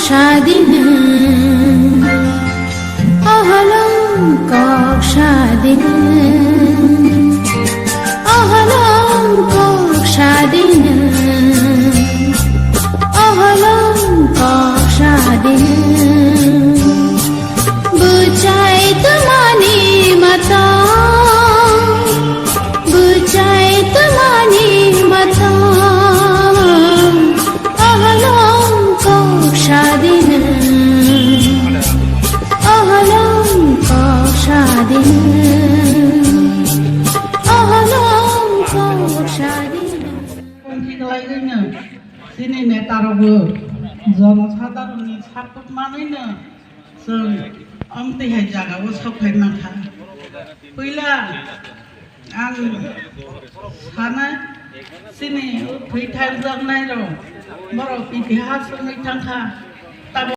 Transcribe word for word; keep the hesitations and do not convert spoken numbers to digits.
Sadin, ahalong kok sadin, ahalong kok sadin, ahalong kok sadin. Bwchai twmani mata, bwchai twmani mata. Ahalong kok sadin, ahalong kok sadin, ahalong kok sadin. Tongthi khlaigwino chini netarokbo jonosadharonni support manwino chwng omtwi hai jagao sok phai mankha. Puila ang sanai chini thwi thangjaknairok borok itihas wngwi thangkha. Tabuk